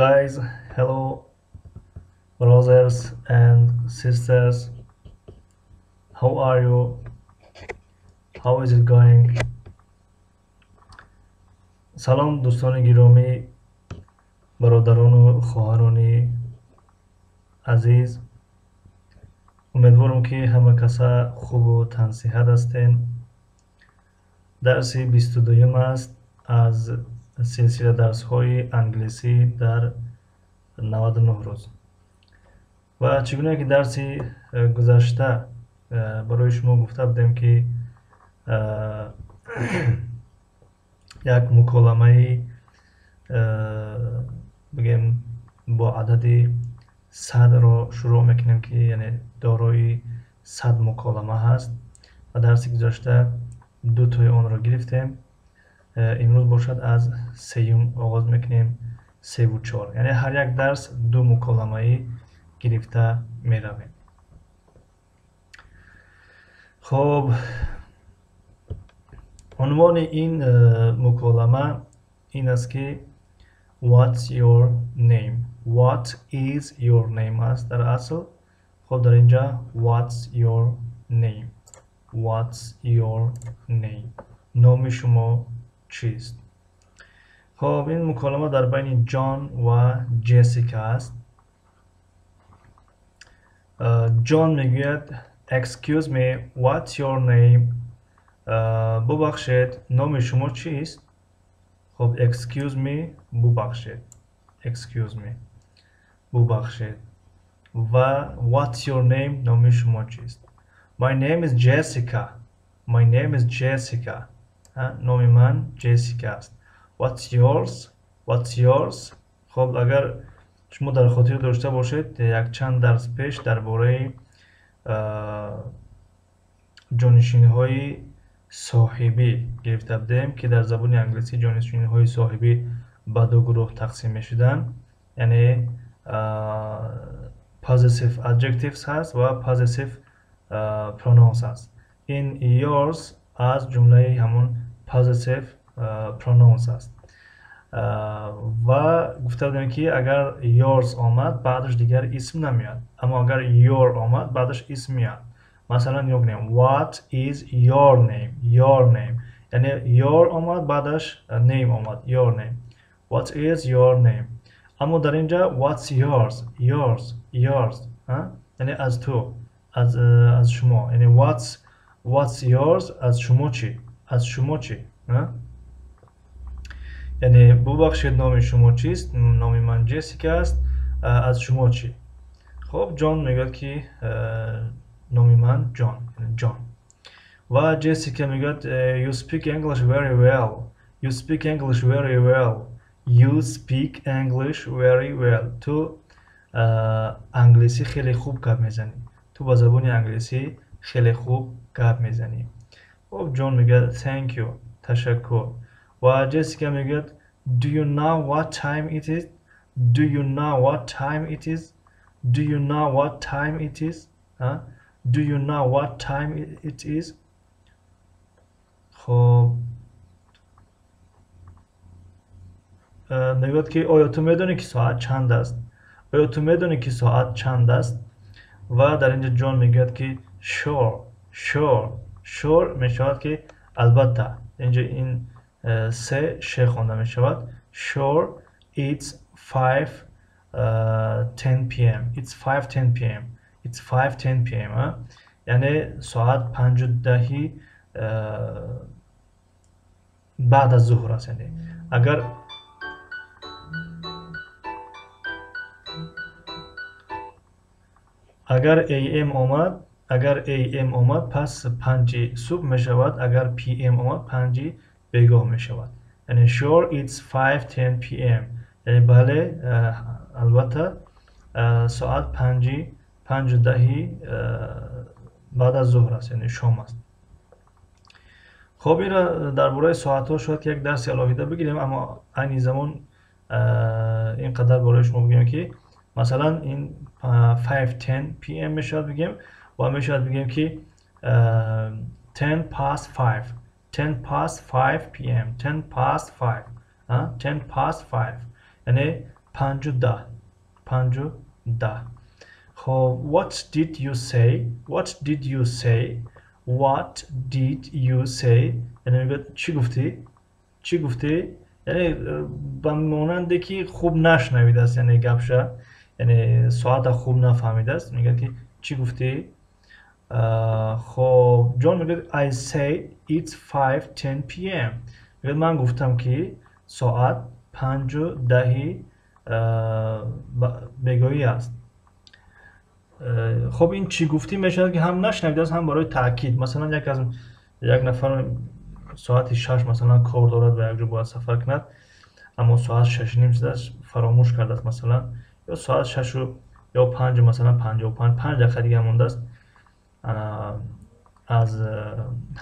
Guys, hello brothers and sisters. How are you? How is it going? Салом дӯстони гиромӣ, бародарону хоҳарони азиз. Умедворам, ки ҳама каса хубу тансиҳат ҳастен. Дарси 22-юм аст аз силсила дарсҳои англисӣ дар 99 рӯз. Ва чӣ гуна ки дарси гузашта барои шумо гуфта будем, ки як муколамаи, бигем, бо адади 100-ро шурӯъ мекунем, ки яъне дорои 100 муколама ҳаст, ва дарси гузашта ду тои онро гирифтем. Имрӯз бошад, аз сеюм оғоз мекунем, севу чор, яъне ҳар як дарс ду муколамаӣ гирифта меравем. Хоб, унвони ин муколама ин аст, ки "What's your name?" "What is your name" аст дар асл. Хоб, дар инҷа "What's your name?" "What's your name?" Номи шумо чист? Хоб, ин муколама дар байни Ҷон ва Ҷессика аст. Ҷон мегӯяд: "Excuse me, what's your name?" Бубахшед, номи шумо чист? Хоб, excuse me, бубахшед, excuse me, бубахшед, ва what's your name, номи шумо чист? "My name is Jessica." "My name is Jessica." Номи ман Ҷессика аст. "What's yours?" "What's yours?" Хоб, агар шумо дар хотир дошта бошед, якчанд дарс пеш дар бораи ҷонишинҳои соҳибӣ гирифта будем, ки дар забони англисӣ ҷонишинҳои соҳибӣ ба ду гурӯҳ тақсим мешуданд, яъне possessive adjectives ҳаст ва possessive pronouns аст. Ин yours аз ҷумлаи ҳамон possessive pronouns аст. Ва гуфта будем, ки агар yours омад, баъдаш дигар исм намеояд, аммо агар your омад, баъдаш исм меояд. Масалан, нигоҳ кунем: "What is your name?" Your name, яъне your омад, баъдаш name омад, your name, what is your name. Аммо дар инҷа what's yours, yours, yours, яъне аз ту, аз шумо, яъне what's yours, аз шумо чӣ, аз шумо чӣ? Яъне бубахшед, номи шумо чист? Номи ман Ҷессика аст, аз шумо чӣ? Хоб, Ҷон мегӯяд, ки номи ман Ҷон, Ҷон. Ва Ҷессика мегӯяд: "You speak English very well. You speak English very well. You speak English very well." Ту англисӣ хеле хуб гап мезанӣ, ту ба забони англисӣ хеле хуб гап мезанӣ. Хоб, Ҷон мегӯяд: "Thank you", ташаккур. Ва Ҷессика мегӯяд: "Do you know what time it is? Do you know what time it is? Do you know what time it is? Do you know what time it is?" Хоб, мегӯяд, ки оё ту медонӣ, ки соат чанд аст? Оё ту медонӣ, ки соат чанд аст? Ва дар инҷа Ҷон мегӯяд, ки sure. Sure, sure мешавад, ки албатта. Инҷа ин се ше хонда мешавад. "Sure, it's 5:10 p.m. It's 5:10 p.m. It's 5:10 p.m." Яъне соат 5:10 баъд аз зуҳр аст. Яъне агар am омад, агар am омад, пас 5-и субҳ мешавад, агар pm омад, 5-и бегоҳ мешавад. Яъне "Sure, it's 5:10 p.m." яъне бале, албатта, соат 5:10 баъд аз зуҳр аст, яъне шом аст. Хоб, инро дар бораи соатҳо шояд ки як дарси алоҳида бигирем, аммо айни замон ин қадар барои шумо бигӯем, ки масалан ин 5:10 p.m. мешавад бигем ва мешавад бигем, ки 5:10, 5:10 p.m., 5:10, 5:10, яъне 5:10. 5:10. Хоб, what did you say? What did you say? What did you say? Яъне мегӯяд, чӣ гуфтӣ? Чӣ гуфтӣ? Яъне ба монанде ки хуб нашнавидааст, яъне гапша, яъне соата хуб нафаҳмидааст, мегӯяд ки чӣ гуфтӣ? Хоб, Ҷон мегӯяд: "I said it's 5:10 p.m." Мегӯяд, ман гуфтам ки соат 5:10 бегоҳӣ аст. Хоб, ин чӣ гуфтӣ мешавад ки ҳам нашнавидааст, ҳам барои таъкид. Масалан, як нафар соати 6, масалан, кор дорад ва якҷо бояд сафар кунад, аммо соат 6:30 шудааст, фаромӯш кардааст, масалан, ё соат шашу ё панҷу, масалан, 55, 5 дақиқа дига мондааст. Аз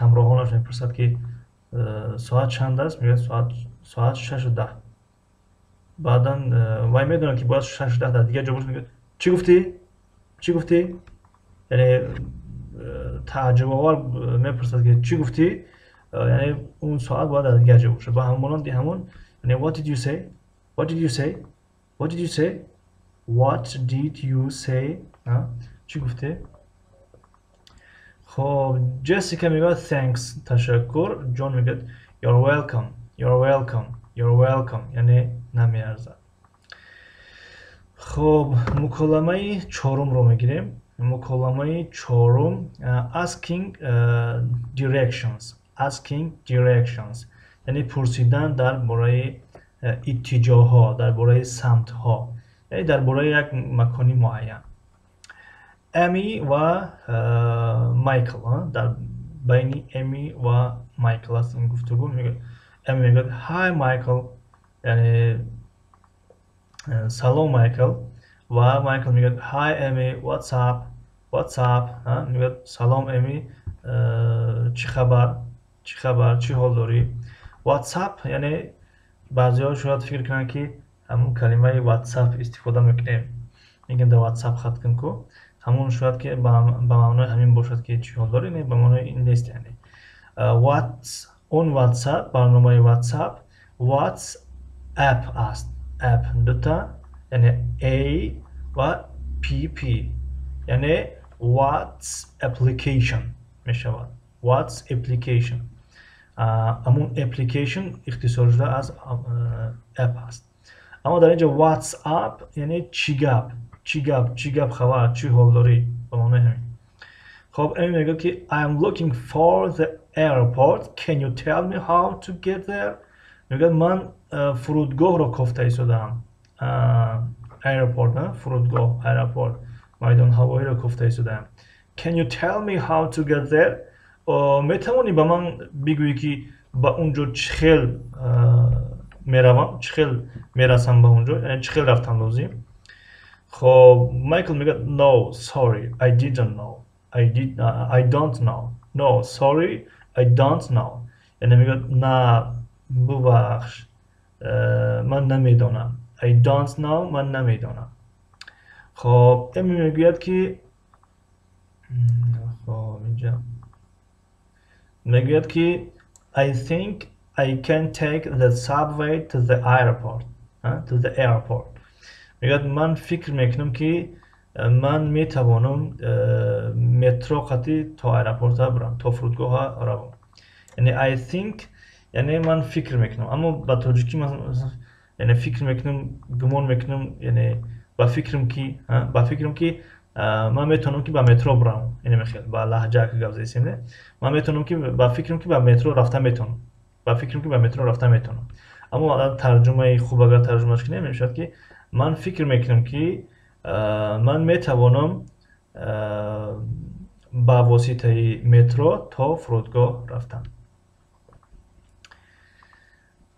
ҳамроҳонаш мепурсад ки соат чанд аст? Мегӯяд, соат 6:10. Баъдан вай медонад ки бояд 6:10 дар дигар ҷо бошад. Мегӯяд: "Чӣ гуфтӣ? Чӣ гуфтӣ?" Яъне тааҷҷубовар мепурсад ки чӣ гуфтӣ, яъне он соат бояд дар дигар ҷо бошад. Ба ҳамонанди ҳамон, яъне what did you say? What did you say? What did you say? What did you say? Чӣ гуфтӣ? Хоб, Ҷессика мегӯяд: "Thanks", ташаккур. Ҷон мегӯяд: "You're welcome, you're welcome, you're welcome", яъне намеарзад. Хоб, муколамаи чорумро мегирем. Муколамаи чорум: asking directions. Asking directions, яъне пурсидан дар бораи иттиҷоҳҳо, дар бораи самтҳо, яъне дар бораи як макони муайян. Эми ва Майкл, дар байни Эми ва Майкл аст ин гуфтугӯ. Эми мегӯяд: "Hi, Майкл", яъне салом, Майкл. Ва Майкл мегӯяд: "Hi, Эми, what's up? What's up?" Мегӯяд: "Салом, Эми, чӣ хабар? Чӣ хабар, чӣ ҳол дорӣ?" What's up, яъне баъзеҳо шояд фикр кунанд, ки ҳамун калимаи WhatsApp истифода мекунем, мегӯем дар WhatsApp хат кун ку, ҳамун шояд ки ба маънои ҳамин бошад ки чӣ ҳол дорӣ. Не, ба маънои ин нест. Яъне what's он WhatsApp, барномаи WhatsApp what's app аст. App дута, яъне a ва pp, яъне what's application мешавад. What's application, ҳамун application ихтисор шуда аз app аст. Аммо дар инҷо what's up, яъне чӣ гап, чӣ гап, чӣ гап, хабар, чӣ ҳол дорӣ, ба маънои ҳамин. Хоб, Эми мегӯяд ки "I am looking for the airport. Can you tell me how to get there?" Мегӯяд, ман фурудгоҳро кофта истодаам. Airport, фурудгоҳ, аэропорт, майдон ҳавоиро кофта истодаам. Can you tell me how to get there? Метавонӣ ба ман бигӯӣ ки ба он ҷо чӣ хел меравам, чӣ хел мерасам ба он ҷо, яъне чӣ хел рафтан лозим? Хоб, Майкл мегӯяд: "No, sorry, I didn't know. I don't know. No, sorry, I don't know." Яъне мегӯяд, на, бубахш, ман намедонам. I don't know, ман намедонам. Хоб, Эми мегӯяд ки, хоб, инҷа мегӯяд ки "I think I can take the subway to the airport." To the airport. Мегӯяд, ман фикр мекунам ки ман метавонам метро қатӣ то аэропорта бирам, то фурудгоҳа равам. Яъне I think, яъне ман фикр мекунам, аммо ба тоҷикӣ яъне фикр мекунам, гумон мекунам, яъне ба фикрам ки ман метавонам ки ба метро бирам. Яъне мехел ба лаҳҷа ка гап задисем, не, ман метавонам ки, ба фикрам ки ба метро рафта метавонам, ба фикрам ки ба метро рафта метавонам. Аммо тарҷумаи хуб агар тарҷумаш кунем, мешавад ки ман фикр мекунам ки ман метавонам ба воситаи метро то фурудгоҳ рафтам.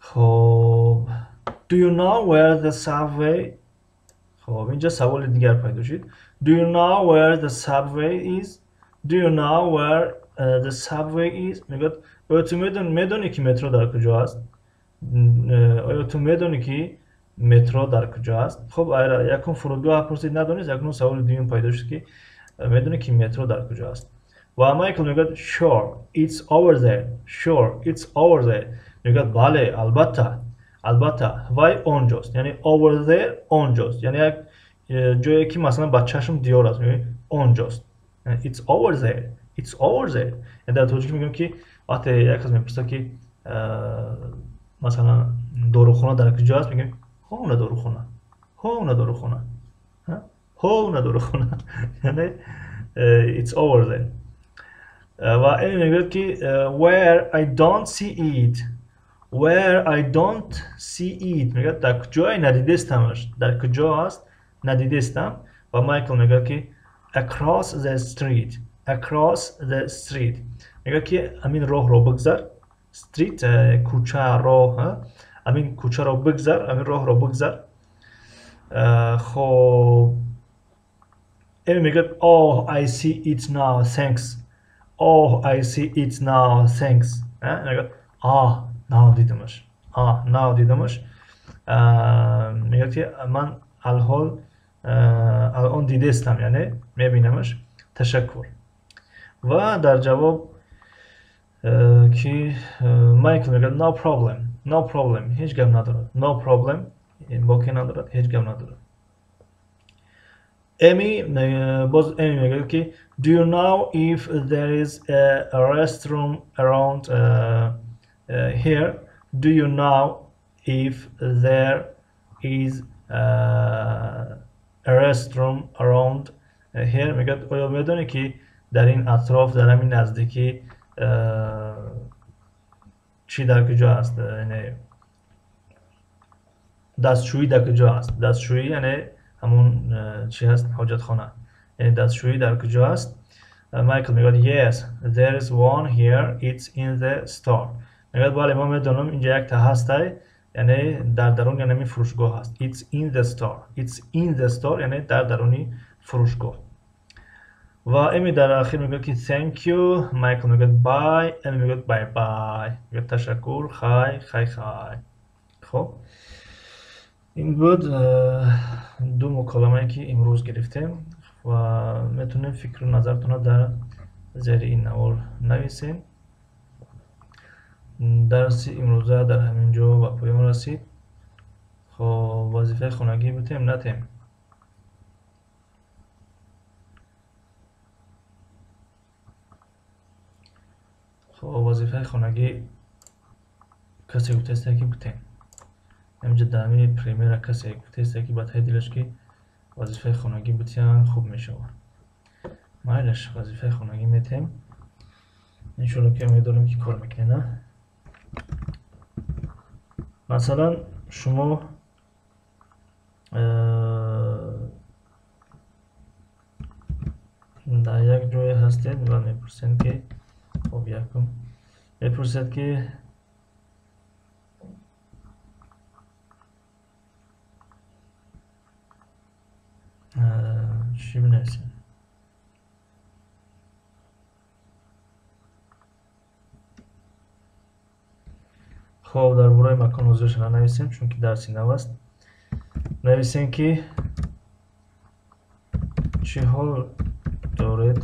Хоб, do you know where the subway, хоб, инҷа саволи дигар пайдо шуд. Do you know where the subway is? Do you know where the subway is? Мегӯяд, оё ту медонӣ ки метро дар куҷо аст? Оё ту медонӣ ки метро дар куҷо аст? Хоб, якум фурудгоҳ пурсид, надонист, якум саволи дуюм пайдо шуд ки медонӣ ки метро дар куҷо аст? Ва Майкл мегӯяд: "Sure, it's over there. Sure, it's over there." Мегӯяд, бале, албатта, Албатта, вай онҷост, яъне over there онҷост, яъне як ҷое ки масалан ба чашм диёр аст, мегӯем онҷост. It's over there. It's over there. Яъне дар тоҷикӣ мегӯем ки вақте як кас мепурсад ки масалан дорухона дар куҷо аст, мегӯем хона дорухона, хона дорухона, хона дорухона. Яъне it's over there. Ва Эми мегӯяд ки where I don't see it. Where I don't see it. Мегӯяд дар куҷое надидестамаш, дар куҷо аст надидестам. Ва Майкл мегӯяд ки across the street. Across the street. Мегӯяд ки ҳамин роҳро бигзар. Street кӯча, роҳ, ҳамин кӯчаро бигзар, ҳамин роҳро бигзар. Хоб Эми мегӯяд oh I see it now, thanks. Oh I see it now, thanks. Мегӯяд ah нав дидамаш, ah нав дидамаш. Мегӯяд ки ман алҳол алон дидестам, яъне мебинамаш, ташаккур. Ва дар ҷавоб ки Майкл мегӯяд no problem, no problem, ҳеҷ гап надорад. No problem боке надорад, ҳеҷ гап надорад. Эми боз Эми мегӯяд ки do you know if there is a restroom around here? Do you know if there is a restroom around here? мегӯяд оё медонӣ ки дар ин атроф, дар ҳамин наздикӣ чӣ дар куҷо аст? Яъне дастшӯӣ дар куҷо аст? Дастшӯӣ яъне ҳамон чӣ ҳаст? Ҳоҷатхона. Яъне дастшӯӣ дар куҷо аст? Майкл мегӯяд yes, there is one here, it's in the store. Мегӯяд бале, ман медонам инҷа якта ҳастай, яъне дар даруни ҳамин фурӯшгоҳ аст. It's in the store. It's in the store, яъне дар даруни фурӯшгоҳ. Ва Эми дар ахир мегӯяд ки thank you. Майкл мегӯяд bye. Эми мегӯяд bye bye. Мегӯяд ташаккур, хай, хай, хай. Хоб ин буд ду муколамае ки имрӯз гирифтем ва метавонем фикру назартонро дар зери ин навор нависем. Дарси имрӯза дар ҳамин ҷо ба поён расид. Хоб вазифаи хонагӣ бутем натем? Хоб вазифаи хонагӣ касе гуфтааст ки бутем. Ҳаминҷа дар ҳамин премера касе гуфтааст ки ба таи дилаш ки вазифаи хонагӣ бутиям хуб мешавад. Майлаш, вазифаи хонагӣ метем. Иншоалло ки умеддорем ки кор мекунем, на? Масалан шумо дар як ҷое ҳастед ва мепурсед ки хоб якум мепурсед ки чӣ бинависем? Хоб дар бораи макон ҳозирша нанависем, чунки дарси нав аст. Нависем ки чӣ ҳол доред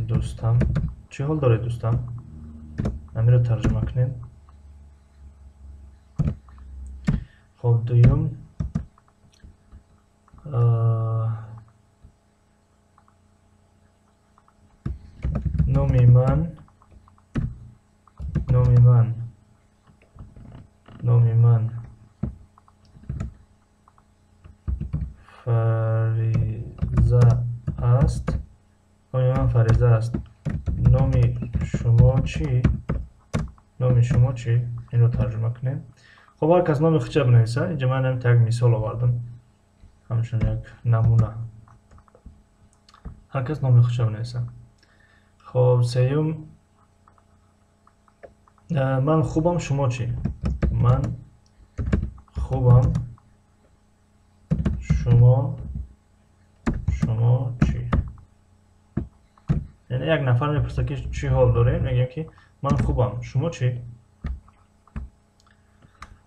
дӯстам, чӣ ҳол доред дӯстам? Ҳаминро тарҷума кунем. Хоб дуюм номи ман, номи ман, номи ман Фариза аст. Номи ман Фариза аст. Номи шумо чӣ? Номи шумо чӣ? Инро тарҷума кунем. Хоб ҳар кас номи худша бинависад. Инҷа ман ҳам як мисол овардам, ҳамчун як намуна. Ҳар кас номи худша бинависад. Хоб сеюм ман хубам, шумо чӣ? Ман хубам, шумо чӣ? Яъне як нафар мепурсад ки чӣ ҳол дорем, мегӯем ки ман хубам, шумо чӣ?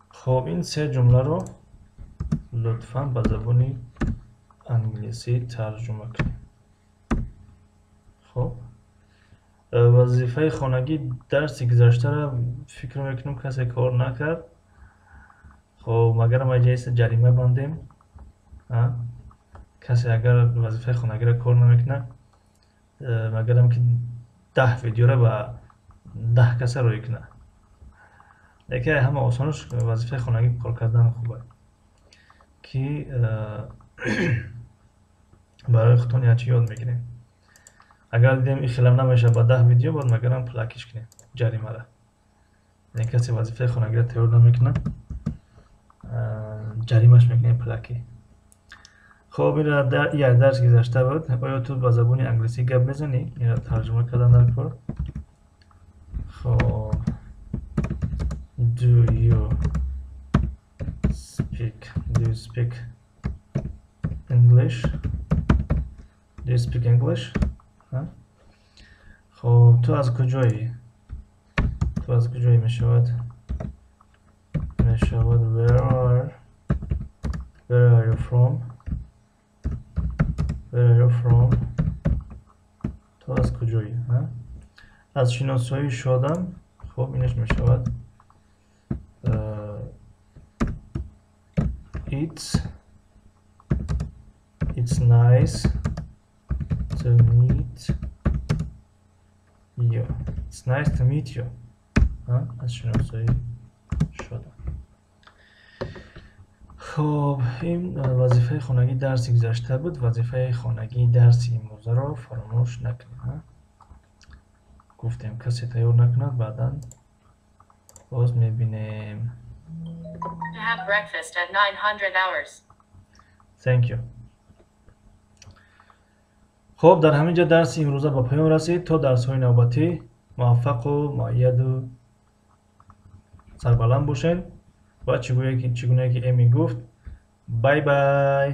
Хоб ин се ҷумларо лутфан ба забони англисӣ тарҷума кунем. Хоб Вазифаи хонагӣ дарси гузаштаро, фикр мекунам, касе кор накард. Хоб, магар ма ҷайса ҷарима бандем? Касе агар вазифаи хонагиро кор намекунад, магарам ки 10 видеоро ба 10 каса рӯй кунад. Яке ҳама осонаш вазифаи хонагӣ кор кардан хуб аст, ки барои худтон як чӣ ёд мегирем. Агар дидем, ин хелам намешавад, ба 10 видео бояд магарам пулакиш кунем ҷаримара. Яъне касе вазифаи хонагиро тайёр намекунад, ҷаримаш мекунем пулакӣ. Хоб, ина як дарс гузашта буд. Оё ту ба забони англисӣ гап мезанӣ? Инро тарҷума кардан дар кор. Хоб, do you speak English? Do you speak English? Хоб, ту аз куҷоӣ? Ту аз куҷоӣ мешавад where are you from? Where are you from? Ту аз куҷоӣ? Аз шиносоӣ шодам. Хоб, инаш мешавад it's nice to meet you. It's nice to meet you. Аз шиносоӣ шодам. Хоб, ин вазифаи хонагии дарси гузашта буд. Вазифаи хонагии дарси имрӯзаро фаромӯш накунед. Гуфтем, касе тайёр накунад, баъдан боз мебинем. To have breakfast at 900 hours. Thank you. Хоб, дар ҳамин ҷо дарси имрӯза ба поён расид. То дарсҳои навбатӣ муваффақу муайяду сарбаланд бошед ва чӣ гуне ки Эми гуфт, bye bye.